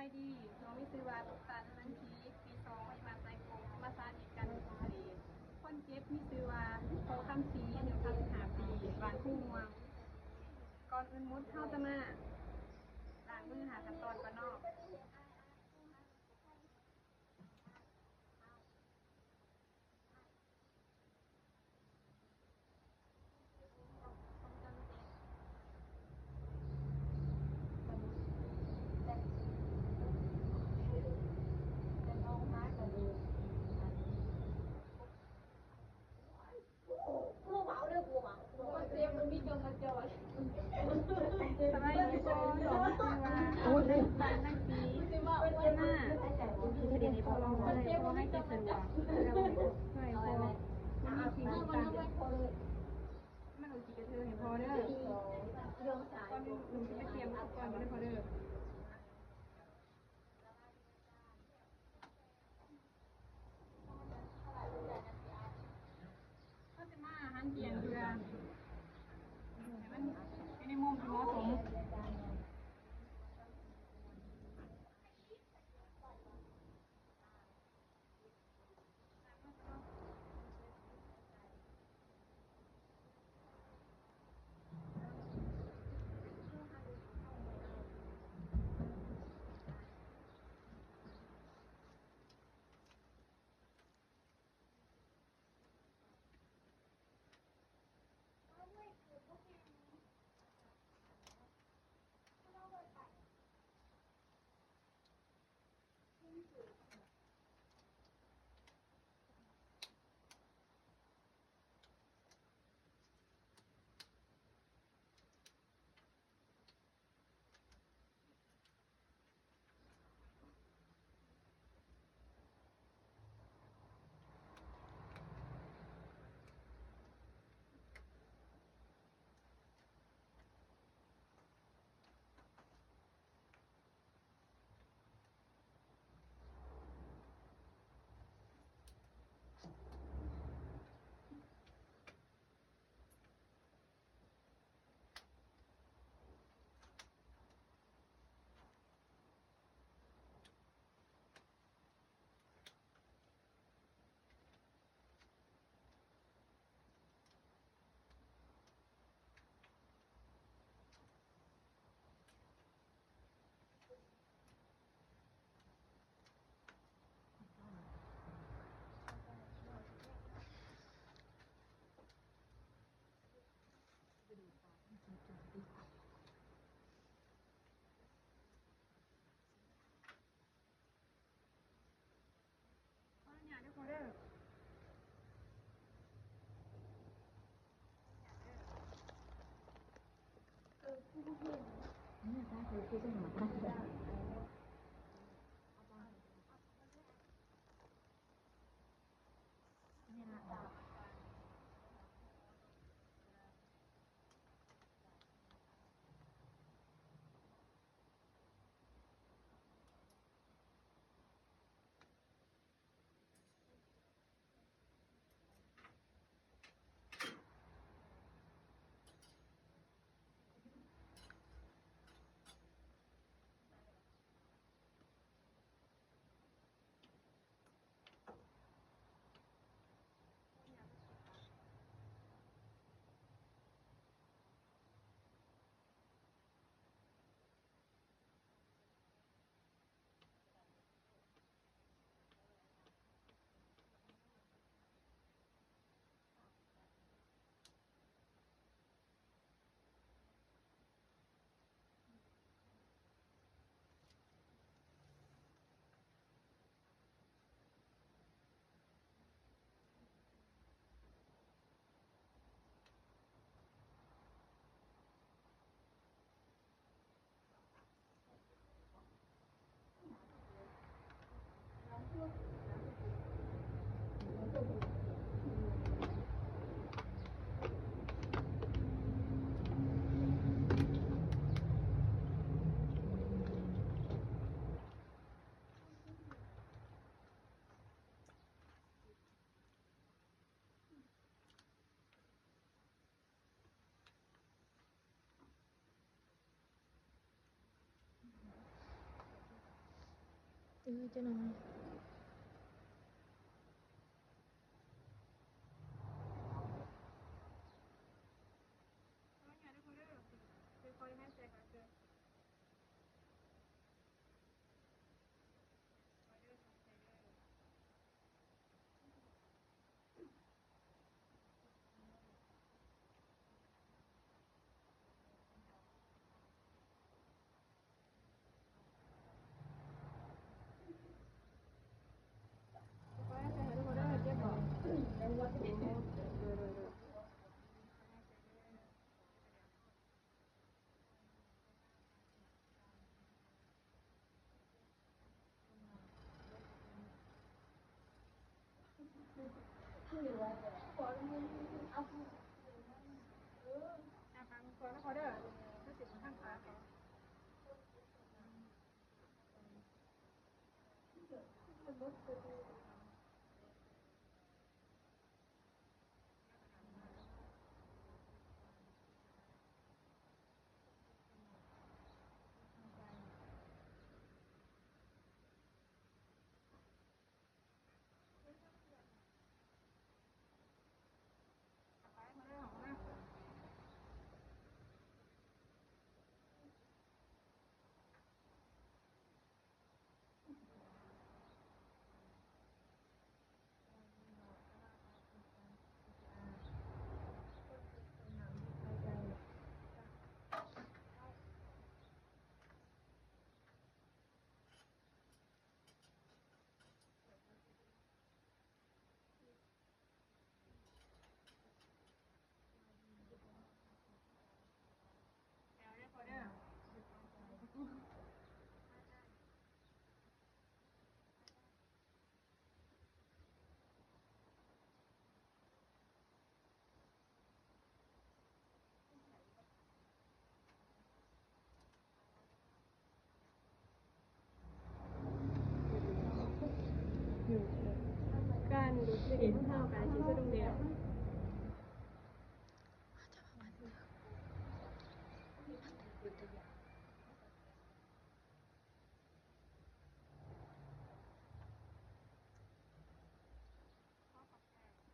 ສະບາຍດີ, ນ້ອງມີຊື່ວ່າ ຕຸກຕາ ນະນັນທີ, ປີສອງ ໂຮງຮຽນບ້ານໄຊກົກ, ມາສາທິດການເງິນຂອງທະເລ. ຄົນເຈັບມີຊື່ວ່າ ໂພຄຳສີ ອາຍຸສາມສິບຫ້າປີ, ບ້ານຄູມ່ວງ. ກ່ອນອື່ນໝົດ ເຮົາຈະມາລ້າງມື ຫ້າຂັ້ນຕອນກ່ອນເນາະ. ສະບາຍດີພໍ່ ນ້ອງຊື່ວ່າ ໂອ້ຍ ບ້ານນາສີ ມາ ສະດຽນໃຫ້ພໍ່ລອງເລີຍ ພໍ່ໃຫ້ເກັບສະດວກ ຊ່ວຍພໍ່ ມັນມີສິ່ງຕ່າງໆ ມັນເອົາຊິກະເທີໃຫ້ພໍ່ເດີ ກ່ອນໜຶ່ງໜູຊິໄປຕຽມອຸປະກອນກ່ອນເດີພໍ່ເດີ. ເຮົາຈະມາຫັນປ່ຽນເພື່ອໃຫ້ມັນຢູ່ໃນມຸມທີ່ເໝາະສົມ. ເອີ ເຈົ້ານ້ອຍ. ການດູດເສຍເອງຂອງເຮົາກະຊິສຸດລົງແລ້ວ.